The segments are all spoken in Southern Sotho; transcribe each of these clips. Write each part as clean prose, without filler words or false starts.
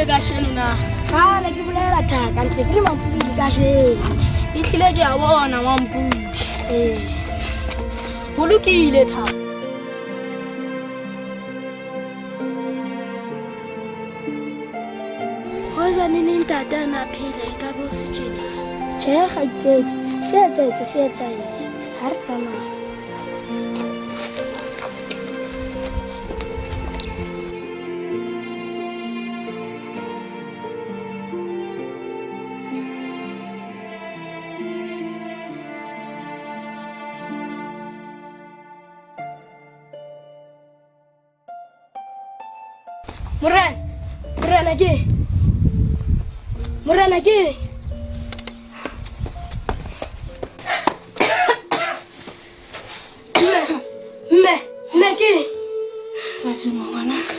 tlile ka sheno na? Kgale ke bolela thaka ntse ke le mampudi ka sheno. Ehlile ke a bona mampudi. Ee. Ho lokile thaka. Hoja nene ntate a na phela e ka be o se tjena. Tjhe kgaitsedi, se etsahetse se etsahetse. Ha re tsamaye. Morena, morena ke. Morena ke. Mme, mme, mme ke. Tsatsi ngwanaka.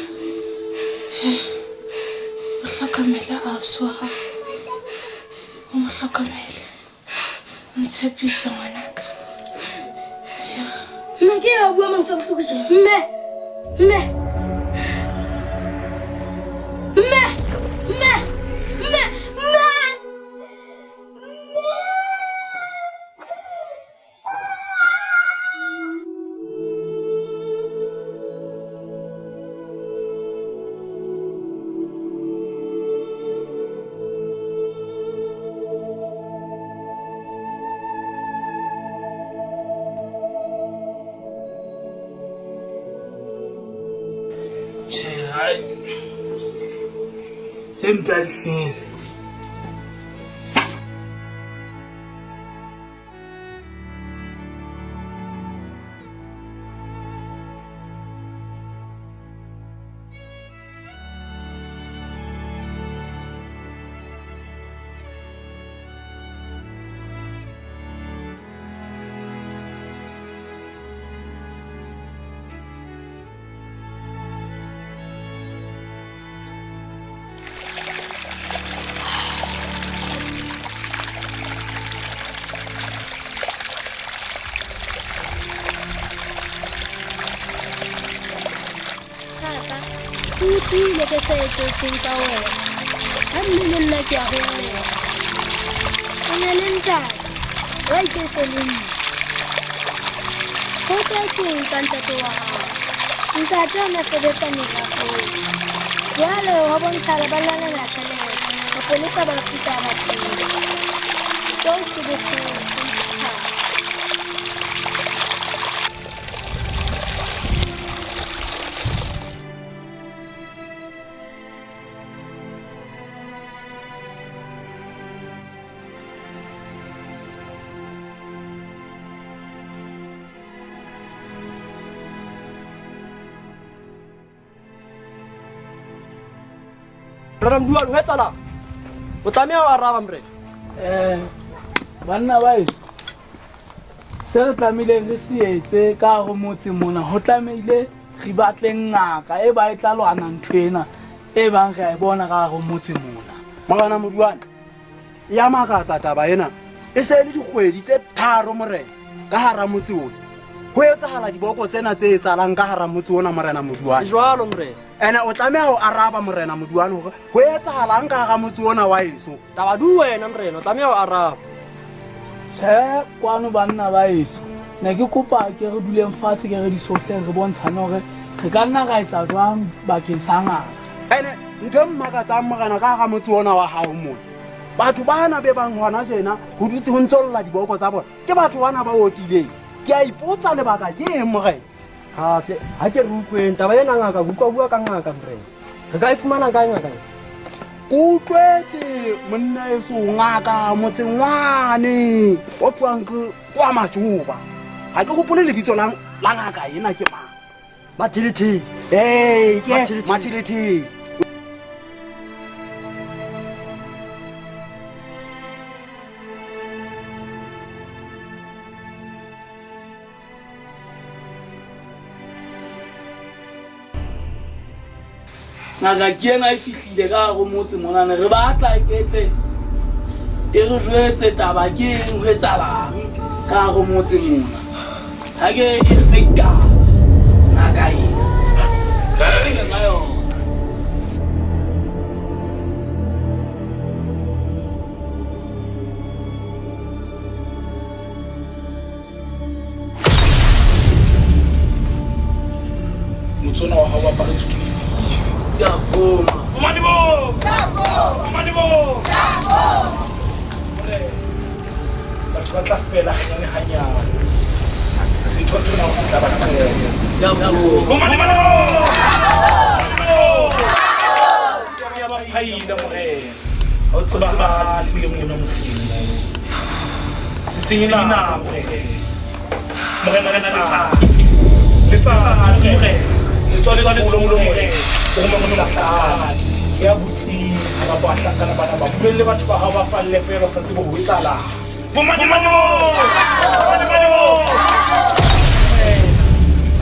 O hlokomele ausi wa hao. O mo hlokomele. O ntshepise ngwanaka. Mme ke ya bua mantswe a bohloko tje. Mme, mme. Mme, mme, mme, mme. Tjhe, hai. Tse mpe ha di fele. Thaka, ke utlwile ke se etsetseng ka wena. Ha mme le nna ke a ho llela. O ne le ntate, wa ikese le nna. Ho etsahetseng ka ntate wa hao? Ntate o ne sebetsa merafong. Jwale ho bontshala ba lwanela tjhelete. Mapolesa ba fihla ba tshwere. Seo se bohloko. Thaka. Morena Mduane, ho etsahalang? O tlameha ho araba morena. Banna ba heso, se re tlamehileng re se etse ka hare motse mona, ho tlamehile re batle ngaka e ba e tla lwana ntho ena e bang re a e bona ka hare motse mona. Morena Moduane, ya makatsa taba ena. E se e le dikgwedi tse tharo morena ka hara motse ona. Ho etsahala diboko tsena tse etsahalang ka hara motse ona morena Moduane. Jwalo morena. Ene o tlameha ho araba morena Moduane hore ho etsahalang ka hara motse ona wa eso. Taba du wena morena, o tlameha ho araba. Tjhe, kwano banna ba heso, ne ke kopa ke re duleng fatshe ke re disohleng re bontshane hore re ka nna ra etsa jwang bakeng sa ngaka. Ene ntho e mmakatsang morena ka hara motse ona wa hao mona, batho bana be bang hona jena ho dutse ho ntso lla diboko tsa bona, ke batho bana ba otileng. Ke a ipotsa lebaka ke eng morena? Hape ha ke re utlweng taba ena ngaka, ke utlwa bua ka ngaka morena. Re ka e fumana kae ngaka ena? Ke utlwetse monna eso ngaka motseng wane o thwang ke kwa Majoba. Ha ke hopole lebitso la ngaka ena ke mang. Mathelethele. Ee, ke Mathelethele. Mathelethele. Ngaka ke ena e fihlile ka hare motse monane, re batla e ketle e re jwetse taba ke eng, ho etsahalang ka hare motse mona. Ha ke e re fe ditaba ngaka ena. Re ka yona. Motse ona wa hao o aparetswe ke lefifi. Siyavuma. Vumani bo! Vumani bo! Morena, batho ba tla fela hanyane hanyane. Setho sena se tla ba qeta. Siyavuma. Vumani bo! Vumani bo! Siya ba phaila, Morena. Ha o tsebahale le mona motseng mo. Se senye nako, Morena. Morena letsatsi. Letsatsi Morena. Letswa letsholo Morena. O rome mohlahlami ya butseng hara bahlankana bana ba. Dumelle batho ba hao ba falle feela ba sa tsebe ho etsahalang. Bomadimabe! Bomadimabe!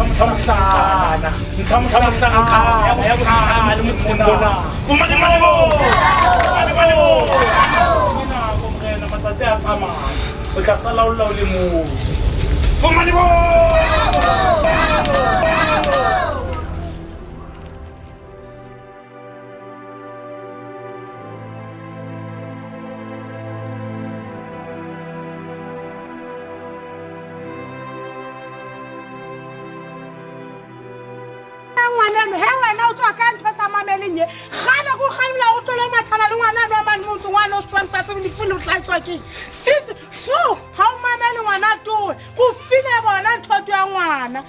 Ntsha mohlankana. Ntsha mohlankana ya bohlale motseng mona. Bomadimabe! Bomadimabe! Ke nako Morena, matsatsi a tsamaya. O tla sala o lla o le mong. Ngwaneno he wena o tswa ka ntho sa mameleng ye gale go galela go tlola mathana le ngwana ano a mane motse ngwana o setswang tsa tsebe lefu le o tla tswa keng sise so ga o mamele ngwana towe ko file bona ntho to ya ngwana.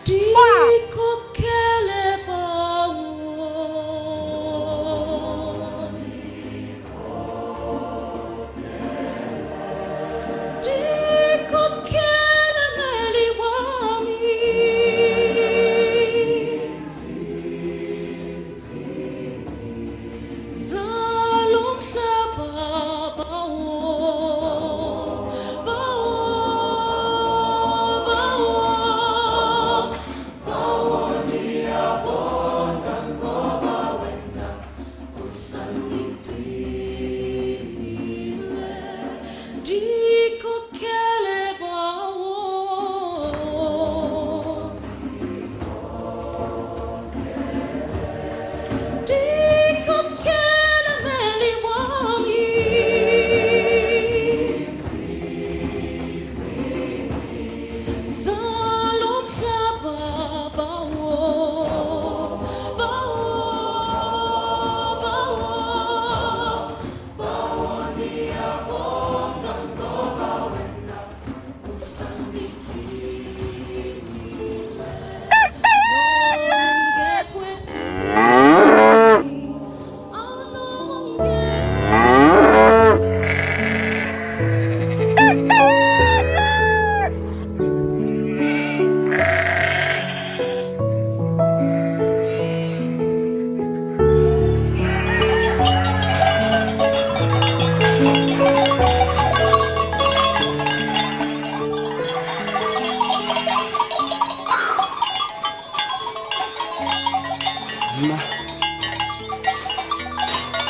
Nna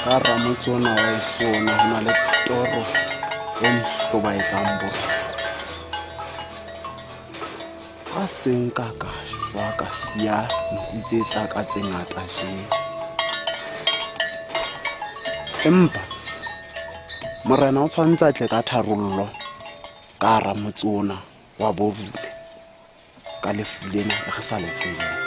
ka ramotse ona wa eso ona ho na le toro e nhlobaetsang boroko. Ha se nka ka shwa ka siya nku tse tsa ka tse ngata je. Empa morena o tshwanetse a tle ka tharollo ka hara motse ona wa Borule ka lefu lena re sa le tsebeng.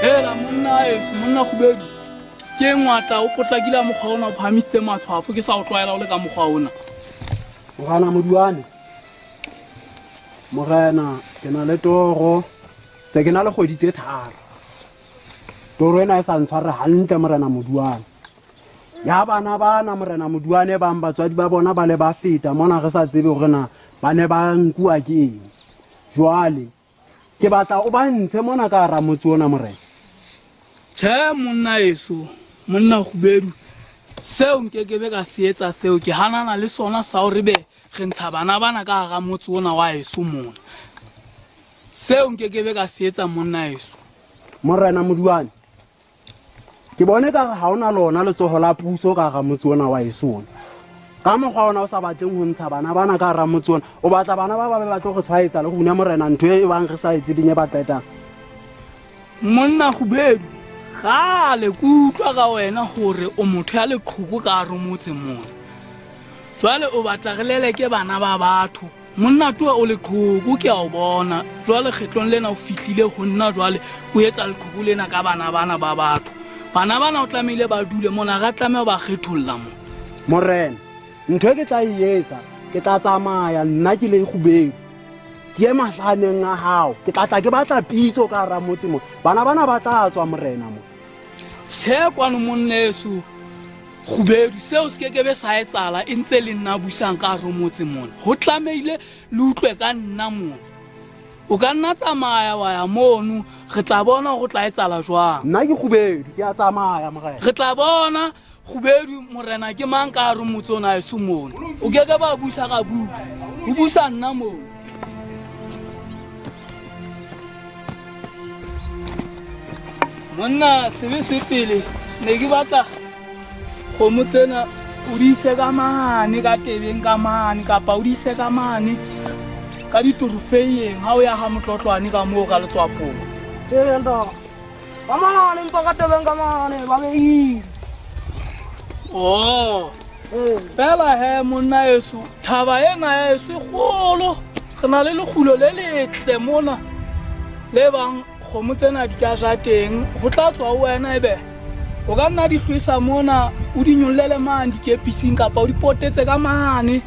Hela monna eso, monna Kgubedu, ke eng wa tla o potlakile a mokgwa ona o phahamisitse matshwafo ke sa o tlwaela o le ka mokgwa ona. Morena Moduane, morena ke na le toro, se ke na le kgwedi tse tharo. Toro ena e sa ntshware hantle morena Moduane. Ya bana bana morena Moduane bang batswadi ba bona ba le ba feta mona re sa tsebe hore na ba ne ba nkuwa ke eng. Jwale ke batla o ba ntshe mona ka hara motse ona morena. Tjhe monna eso, monna Kgubedu, Seo nkekebe ka se etsa seo ke hanana le sona sa hore be re ntsha bana bana ka hara motse ona wa eso mona. Seo nkekebe ka se etsa monna eso. Morena Moduane, ke bone ka re ha ona lona letsoho la puso ka hara motse ona wa eso ona. Ka mokgwa ona o sa batleng ho ntsha bana bana ka hara motse ona, o batla bana ba ba be ba tlo re tshwaetsa le rona morena ntho e bang re sa e tsebeng e ba qetang. Monna Kgubedu, kgale ke utlwa ka wena hore o motho ya leqhoko ka hare motse mona. Jwale o batla re leleke bana ba batho. Monna towe o leqhoko ke a o bona. Jwale kgetlong lena o fihlile ho nna jwale o etsa leqhoko lena ka bana bana ba batho. Bana bana o tlamehile ba dule mona, ra tlameha ho ba kgetholla mo. Morena, ntho e ke tla e etsa, ke tla tsamaya nna ke le Kgubedu. Ke ye mahlaneng a hao, ke tla tla ke batla pitso ka hara motse mo. Bana bana ba tla tswa morena mo. Tjhe kwano monneso Kgubedu, seo se kekebe sa etsahala e ntse le nna busang ka hare motse mona. Ho tlamehile le utlwe ka nna mona. O ka nna tsamaya wa ya mono, re tla bona hore o tla etsahala jwang. Nna ke Kgubedu, ke a tsamaya morena. Re tla bona Kgubedu morena ke mang ka hare motse ona eso mono. O keke ba busa ka busa. O busa nna mono. Monna sebe se pele ne ke batla kgomo tsena o di ise ka mane ka tebeng ka mane kapa o di ise ka mane ka ditorofeeng ha o ya ha motlotlwane ka moo ka letswapong. Ee ntate. Ka mane mpa ka tebeng ka mane ba beile. Oh. Fela he monna eso thaba ena ya eso e kgolo re na le lekgulo le letle mona le bang kgomo tsena di ka ja teng ho tla tswa ho wena ebe o ka nna di hlwesa mona o di nyollele mane dikepising kapa o di potetse ka mane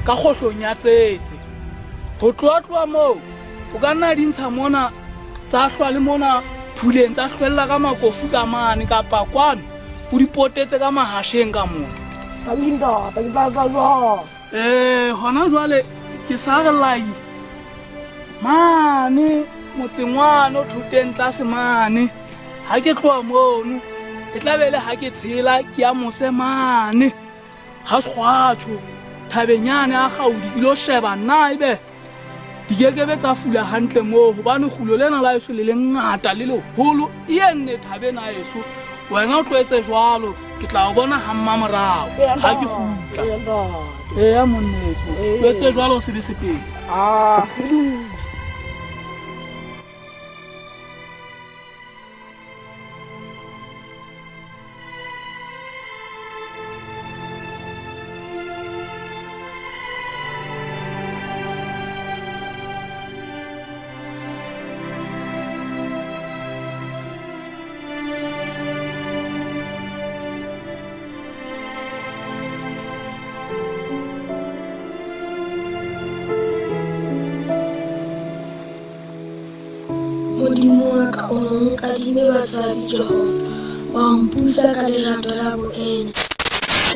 ka kgohlong ya tsetse ho tloa-tloa moo o ka nna di ntsha mona tsa hlwa le mona phuleng tsa hlwella ka makofu ka mane kapa kwano o di potetse ka mahasheng ka mona. Ee, hona jwale ke sa re lai mane motseng wane o thoteng tlase mane ha ke tloha mono e tla be le ha ke tshela ke ya mose mane ha sekgwatsho thabeng yane a gaudi ke lo sheba nna ebe di kekebe tsa fula hantle moo hobane kgulo lena la eso le lengata le leholo e enne thabeng a eso wena o tlo etse jwalo ke tla o bona ha mmamorao ha ke kgutla eya monneso o etse jwalo o sebe sepele. Modimo wa ka o no nkadime batswadi Jehova, wa mpusa ka lerato la boena.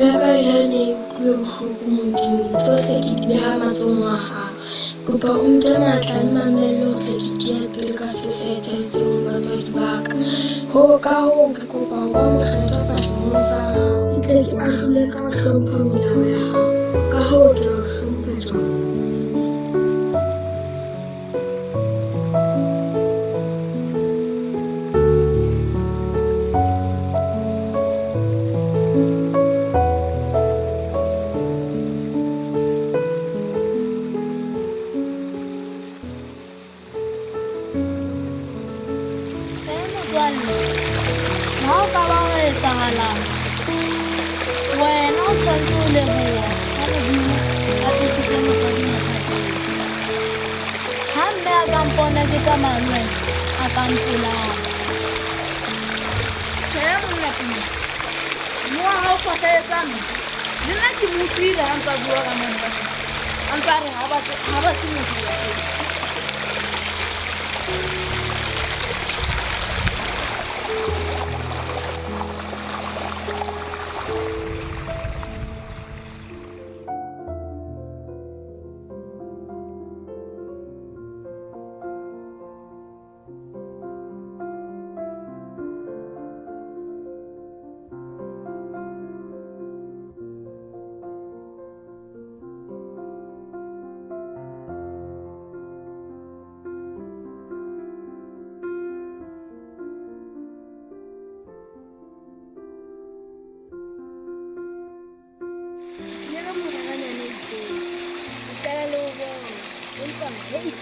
Ya ka le ha ne e utlwe bohloko Modimo, tsohle ke di beha matsohong a hao. Kopa o mphe matla le mamello ho tle ke tiye pelo ka se se etsahetseng ho batswadi ba ka. Ho ka hoo ke kopa ho ba mokgethwa fahlehong sa hao. Ke tle ke ahlole ka ho hlompha melao ya hao. Ka hoo ke a o hlompha Jehova. Tjhe motswalle, ha o ka ba wa etsahalang, wena o tshwanetse ho leboha ha Modimo a tlositse motswadi mathateng. Ha mme a ka mpona ke tsamaya le wena, a ka mpolaya. Tjhe monna Pina, mme wa hao kgohlahetsang le nna ke mo utlwile ha ntsa bua ka mane ka a ntsa re ha batle motho lapeng. Hei.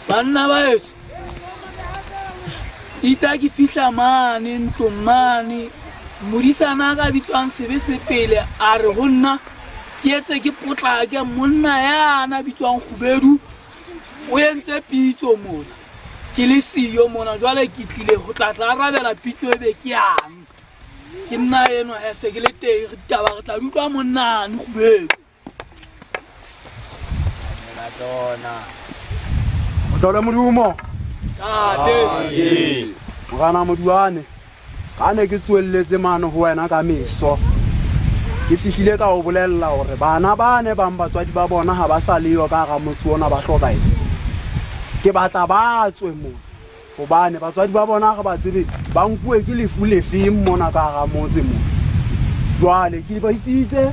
Banna ba heso itse ke fihla mane ntlong mane modisana a ka bitswang sebe se pele a re ho nna ke etse ke potlake monna yana bitswang kgubedu o entse pitso mona ke le siyo mona jwale ke tlile ho tla tla arabela pitso e be ke yang ke nna eno he se ke le teng ditaba re tla di utlwa monnane kgubedu. Motole Modumo. Tate. Morana Moduane. Ka ne ke tsoelletse mane ho wena ka meso. Ke fihlile ka o bolella hore bana ba ne bang batswadi ba bona ha ba sa leyo ka hara motse ona ba hlokahetse. Ke batla ba tswe mona. Hobane batswadi ba bona re ba tsebe ba nkuwe ke lefu lefeng mona ka hara motse mona. Jwale ke ba itsitse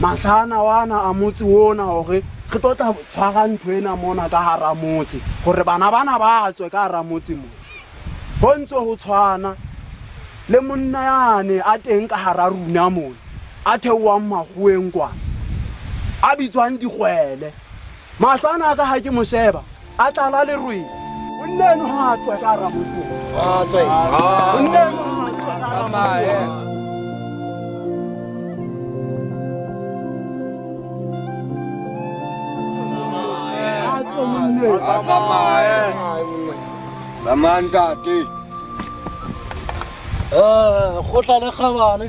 mahlana wana a motse ona hore re tlo tla tshwara ntho ena mona ka hara motse hore bana bana ba tswe ka hara motse mona. Ho ntse ho tshwana le monna yane a teng ka hara runa mona a theohang makgoweng kwana a bitswang Dikgwele. Mahlo ana a ka ha ke mo sheba a tlala lerweng. Monna eno ha a tswe ka hara motse ona. Monna eno ha a tswe ka hara motse ona. A tswe monna eno. Tsamaya ntate. Kgotla le kgabane.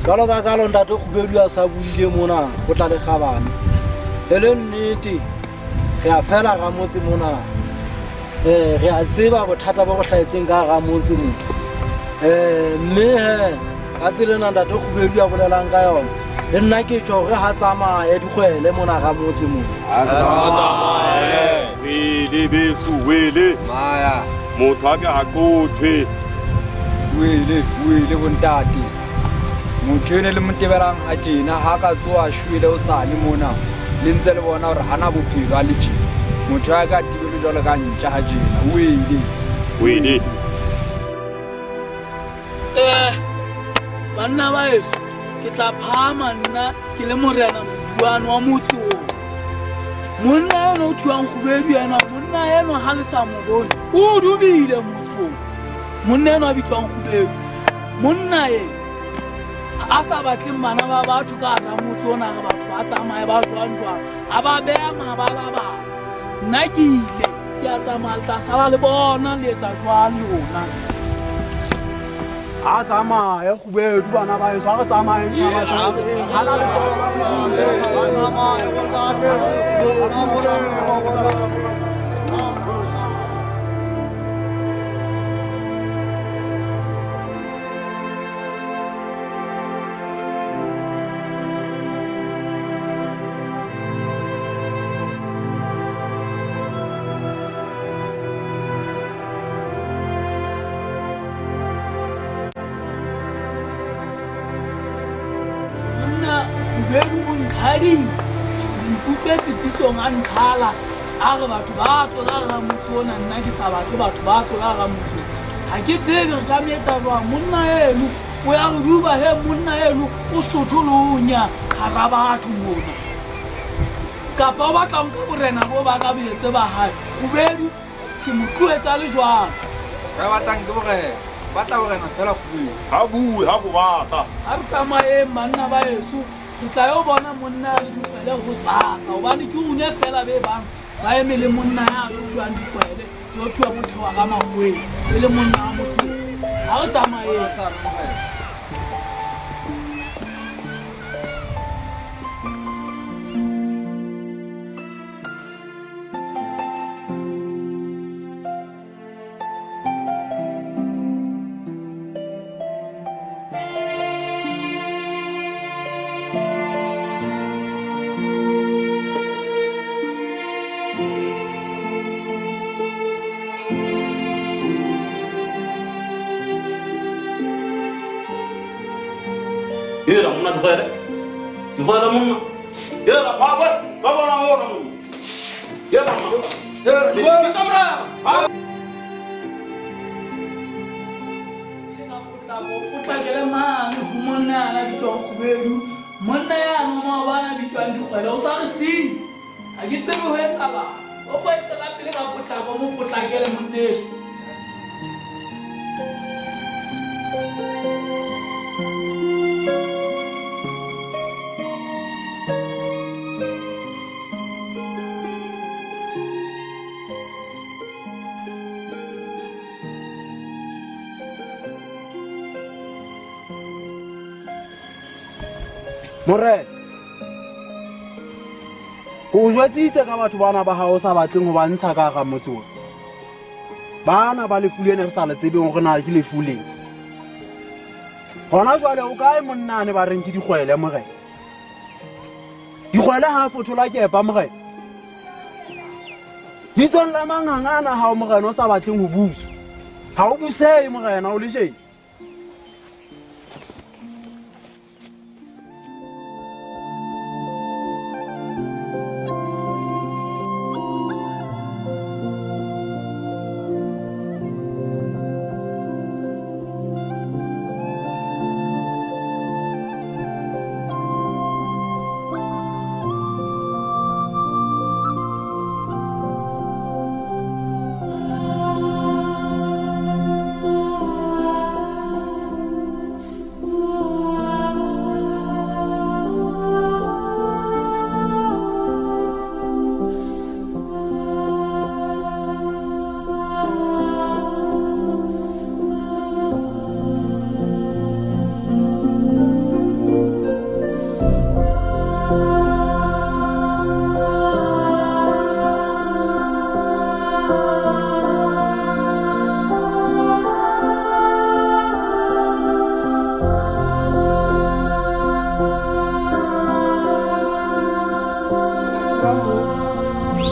Jwalo ka kalo ntate Kgubedu a sa buile mona go tla le kgabane. E le nnete re a fela ra motse mona. Re a tseba bothata bo go hlahetseng ka hara motse mona. Mme he ka tsela ena ntate Kgubedu a bolelang ka yona le nna ke tjho hore ha tsamaye dikgwele mona ra motse mona. Wele beso wele. Maya. Motho a ke ha qothwe. Wele wele bontate. Motho ene le motebelang a tjena ha ka tsoa shwele o sane mona. Le ntse le bona hore hana bophelo a le tjena. Motho a ka tibelo jwalo ka ntja ha tjena. Wele. Wele. Banna ba heso ke tla phahama nna ke le morena Moduane wa motse ona. Monna eno o thuang Kgubedu ena, monna eno ha le sa mo bone o dubile motse ona. Monna eno a bitswang Kgubedu, monna e a sa batleng bana ba batho ka hara motse ona re batho ba tsamaye ba jwang jwang, a ba beha mabalabala. Nna ke ile ke a tsamaya le tla sala le bona le etsa jwang lona. A tsamaye Kgubedu bana ba heso, a re tsamayeng tjhaba sa. A na le Monna Kgubedu o nqhadile, ke ikutlwetse pitsong a nqhala. A re batho ba tlola hara motse ona, nna ke sa batle batho ba tlola hara motse ona. Ha ke tsebe re ka mo etsa jwang. Monna eno o ya re duba he, monna eno o sotho le o nya hara batho mona. Kapa o batla ho nka borena bo ba ka boetse ba hae. Kgubedu ke mo tlohetse a le jwalo. Re batlang ke borena. Batla borena fela Kgubedu. Ha bue ha bo batla. Ha re tsamayeng banna ba heso. Re tla yo bona monna ya le dikgwele hosasa hobane ke rune fela be bang ba eme le monna ya lo thuang dikgwele lo thua mothewa ka makgoeng e le monna wa motho. Ha re tsamayeng. Era monna dikgwele. Dikgwele monna. Era ba ba ba bona bona monna. Era monna. Era dikgwele. Potlakele mane ho monna yana bitswang Kgubedu. Monna yano maobane a bitswang Dikgwele o sa re siile. Ha ke tsebe ho etsahalang. O ko etse ka pele ka potlako, mo potlakele monneso. Morena, ke o jwetsitse ka batho bana ba hao o sa batleng ho ba ntsha ka hara motse ona. Bana ba lefu lena re sa le tsebeng hore na ke lefu leng. Hona jwale o kae monna ane ba reng ke dikgwele morena? Dikgwele ha a fothola kepa morena. Bitsong la manghang ana hao morena o sa batleng ho buswa. Ha o busehe morena o le tjena.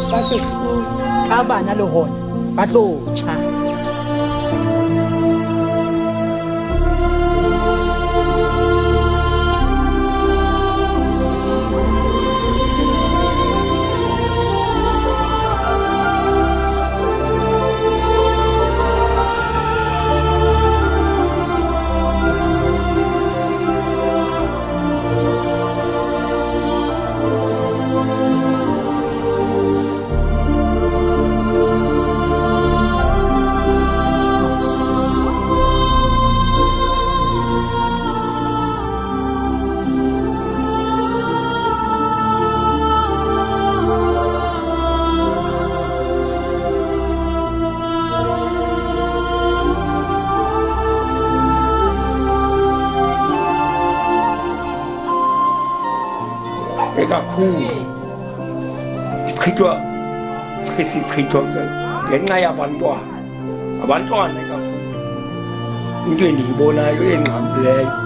Ba sehloho ka bana le hona ba tlo tjha. Kakhulu ichithwa sichithwa ngenxa yabantwana, abantwana kakhulu. Into endiyibonayo engxamileyo